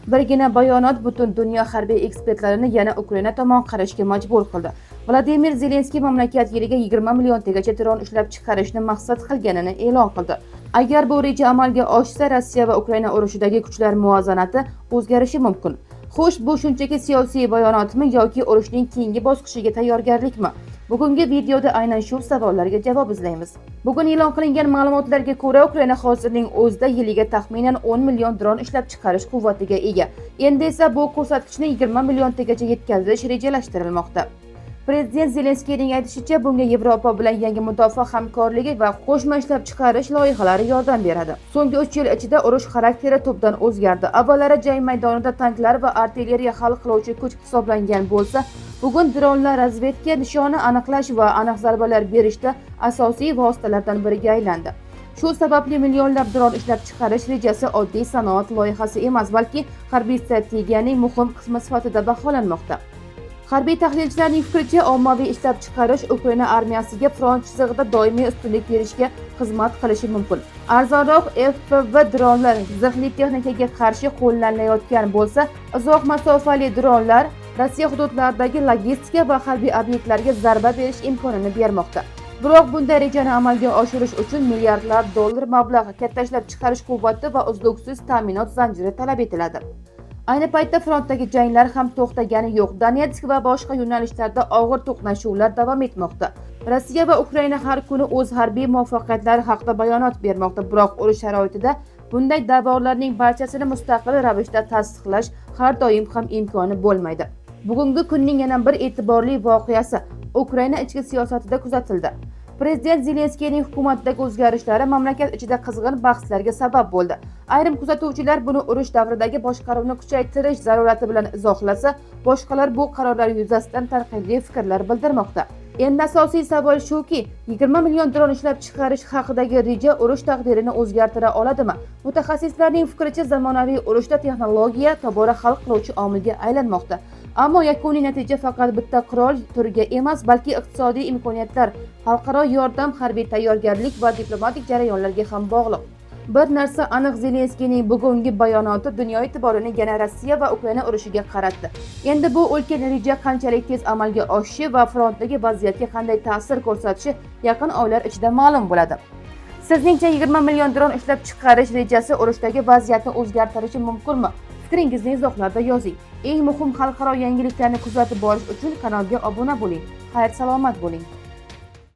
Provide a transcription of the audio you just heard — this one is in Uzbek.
Birgina bayonot butun dunyo harbiy ekspertlarini yana Ukraina tomon qarashga majbur qildi. Vladimir Zelenskiy mamlakat yiliga 20 milliontagacha dron ishlab chiqarishni maqsad qilganini e'lon qildi. Agar bu reja amalga oshsa, Rossiya va Ukraina urushidagi kuchlar muvozanati o'zgarishi mumkin. Xo'sh, bu shunchaki siyosiy bayonotmi yoki urushning keyingi bosqichiga tayyorgarlikmi? Bugungi videoda aynan shu savollarga javob izlaymiz. Bugun e'lon qilingan ma'lumotlarga ko'ra, Ukraina hozirning o'zida yiliga taxminan 10 million dron ishlab chiqarish quvvatiga ega. Endi esa bu ko'rsatkichni 20 milliontagacha yetkazish rejalashtirilmoqda. Prezident Zelenskiyning aytishicha, bunga Yevropa bilan yangi mudofaa hamkorligi va qo'shma ishlab chiqarish loyihalari yordam beradi. So'nggi 3 yil ichida urux xarakteri tubdan o'zgardi. Avvallari jang maydonida tanklar va artilleriya hal qiluvchi kuch hisoblangan bo'lsa, bugun dronlar razvedka, nishona aniqlash va aniq zarbalar berishda asosiy vositalardan biriga aylandi. Shu sababli millionlab dron ishlab chiqarish rejasi oddiy sanoat loyihasi emas, balki harbiy strategiyaning muhim qismi sifatida baholanmoqda. Harbiy tahlilchilarning fikricha, ommaviy ishlab chiqarish Ukraina armiyasiga front chizig'ida doimiy ustunlik berishga xizmat qilishi mumkin. Arzonroq FPV dronlar zirhli texnikaga qarshi qo'llanilayotgan bo'lsa, uzoq masofali dronlar Rossiya hududlaridagi logistika va harbiy obyektlarga zarba berish imkonini bermoqda. Biroq bunday rejani amalga oshirish uchun milliardlab dollar mablag', katta ishlab chiqarish quvvati va uzluksiz ta'minot zanjiri talab etiladi. Ayni paytda frontdagi janglar ham to'xtagani yo'q. Donetsk va boshqa yo'nalishlarda og'ir to'qnashuvlar davom etmoqda. Rossiya va Ukraina har kuni o'z harbiy muvaffaqiyatlari haqida bayonot bermoqda, biroq urush sharoitida bunday da'volarning barchasini mustaqil ravishda tasdiqlash har doim ham imkoni bo'lmaydi. Bugungi kunning yana bir e'tiborli voqeasi Ukraina ichki siyosatida kuzatildi. Prezident Zelenskiyning hukumatdagi o'zgarishlari mamlakat ichida qizg'in bahslarga sabab bo'ldi. Ayrim kuzatuvchilar buni urush davridagi boshqaruvni kuchaytirish zarurati bilan izohlasa, boshqalar bu qarorlar yuzasidan tanqidiy fikrlar bildirmoqda. Endi asosiy savol shuki, 20 million dron ishlab chiqarish haqidagi reja urush taqdirini o'zgartira oladimi? Mutaxassislarning fikricha, zamonaviy urushda texnologiya tobora hal qiluvchi omilga aylanmoqda. Ammo yakuniy natija faqat bitta qurol turiga emas, balki iqtisodiy imkoniyatlar, xalqaro yordam, harbiy tayyorgarlik va diplomatik jarayonlarga ham bog'liq. Bir narsa aniq: Zelenskiyning bugungi bayonoti dunyo e'tiborini yana Rossiya va Ukraina urushiga qaratdi. Endi bu ulkan reja qanchalik tez amalga oshishi va frontdagi vaziyatga qanday ta'sir ko'rsatishi yaqin oylar ichida ma'lum bo'ladi. Sizningcha, 20 million dron ishlab chiqarish rejasi urushdagi vaziyatni o'zgartirishi mumkinmi? Fikringizni izohlarda yozing. Eng muhim xalqaro yangiliklarni kuzatib borish uchun kanalga obuna bo'ling. Xayr, salomat bo'ling.